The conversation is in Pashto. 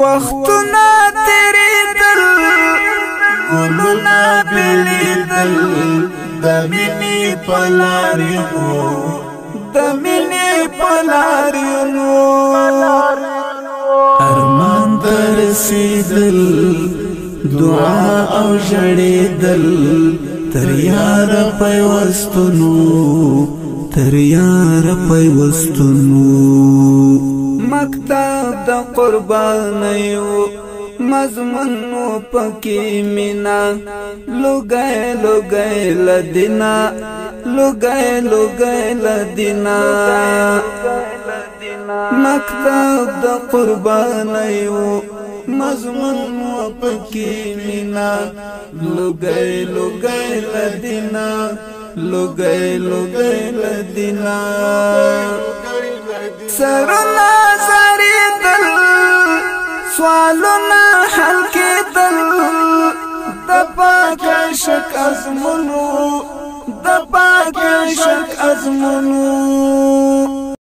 وختونه تیریدل، ګلونه بلیدل، د مینې پلاریونو، د مینې پلاریونو. ارمان ته رسیدل، دعا او ژړېدل، تر یار پیوستونو، تر یار پیوستونو. مکتب د قربانیو، مضمون پکې مینا، لوګي لوګي لدینا، لوګي لوګي لدینا. مکتب د قربانیو، مضمون پکې مینا، لوګي لوګي لدینا، لوګي لوګي لدینا. سرونه زریدل، سوالونه حل کېدل، د پاک عشق ازمونو، د پاک عشق ازمونو.